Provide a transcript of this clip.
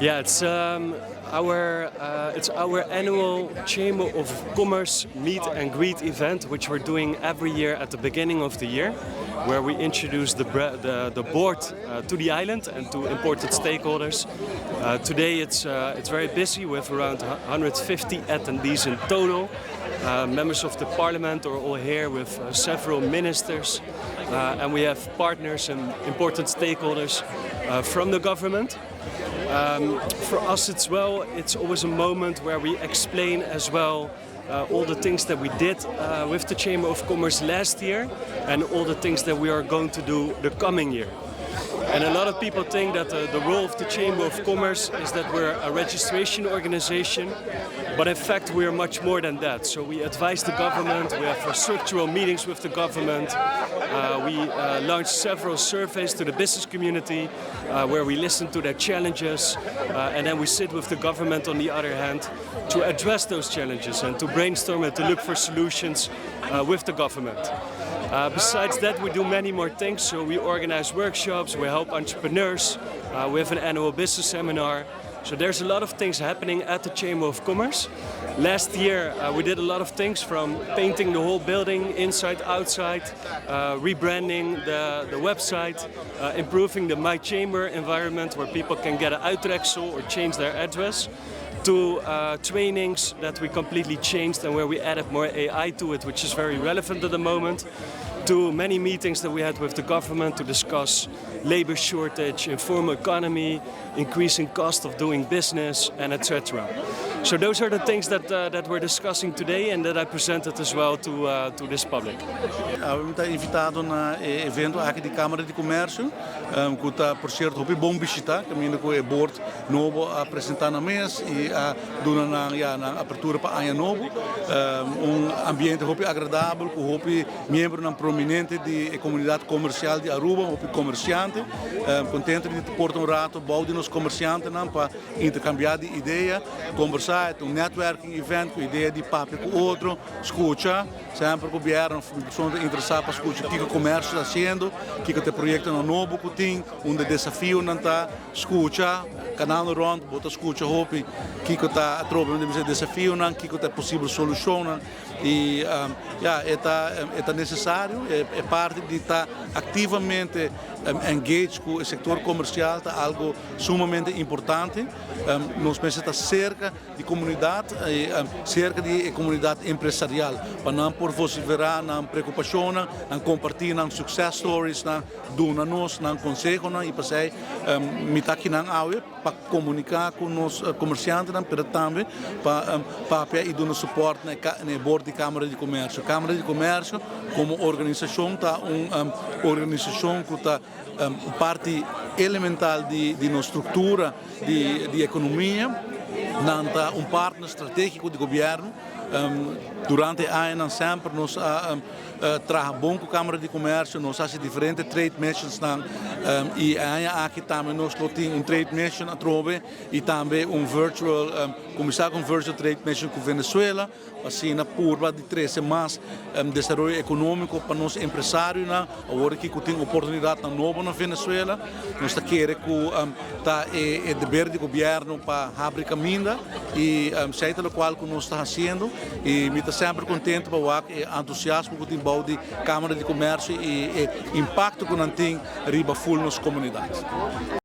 Yeah, it's our annual Chamber of Commerce meet and greet event, which we're doing every year at the beginning of the year, where we introduce the board to the island and to important stakeholders. Today it's very busy with around 150 attendees in total. Members of the parliament are all here with several ministers, and we have partners and important stakeholders from the government. For us as well, it's always a moment where we explain as well all the things that we did with the Chamber of Commerce last year and all the things that we are going to do the coming year. And a lot of people think that the role of the Chamber of Commerce is that we're a registration organization, but in fact we are much more than that. So we advise the government, we have structural meetings with the government, we launch several surveys to the business community where we listen to their challenges, and then we sit with the government on the other hand to address those challenges and to brainstorm and to look for solutions with the government. Besides that, we do many more things. So we organize workshops, we help entrepreneurs, we have an annual business seminar. So there's a lot of things happening at the Chamber of Commerce. Last year we did a lot of things, from painting the whole building inside, outside, rebranding the website, improving the My Chamber environment where people can get an uittreksel or change their address, to trainings that we completely changed and where we added more AI to it, which is very relevant at the moment, to many meetings that we had with the government to discuss labor shortage, informal economy, increasing cost of doing business, and etc. So those are the things that we're discussing today and that I presented as well to this public. Mi ta invitá na evento aki di Kámara di Komersio, ku ta, por sierto, hopi bon bishitá, kaminda ku e board nobo a presentá nan mes i a duna nan, ja, nan apertura pa aña nobo. Un ambiente hopi agradabel, ku hopi miembronan prominente di komunidat komersial di Aruba, hopi komersiante, kontentu di por ta un ratu bou di nos komersiantenan pa interkambiá di idea, kombersá, un networking event ku idea di papia ku otro, skucha, semper gobièrnu, persona interesá pa skucha kiko komersio ta hasiendo, kiko ta proyektonan nobo ku tin, unda desafionan ta, skucha, kanando rònt, bo ta skucha hopi, kiko ta atrobe, unda desafionan, kiko ta posibel solushon i ja, e ta nesesario, e parti di ta aktivamente engage ku e sektor komersial ta algu sumamente importante. Nos mester ta serka di komunidat, i serka di komunidat empresarial, pa nan por vosiferá nan preokupashon, nan kompartí nan success stories, nan duna nos nan konseho, i pa mi ta aki nan awe pa komuniká ku nos komersiantenan, pero tambe pa papia i duna suporte na board di Kámara di Komersio. Kámara di Komersio komo organisashon ta un organisashon ku ta parti elemental di nos struktura di ekonomia, nan ta un partner stratégiko di gobièrnu. Durante añanan semper nos a traha bon ku Kámara di Komersio, nos a hasi diferente trade missions nan, i aki tambe nos tin un trade mission atrobe i tambe un virtual, kuminsá ku un virtual trade mission ku Venezuela, asina purba di trese mas desaroyo ekonómiko pa nos empresarionan, awor ku tin oportunidat nobo na Venezuela. Nos ta kere ku ta e deber di gobièrnu pa habri kaminda i esei ta loke ku nos ta hasiendo i mi ta semper kontentu pa e entusiasmo ku tin di Kámara di Komersio i e impakto ku nan tin riba full nos komunidat.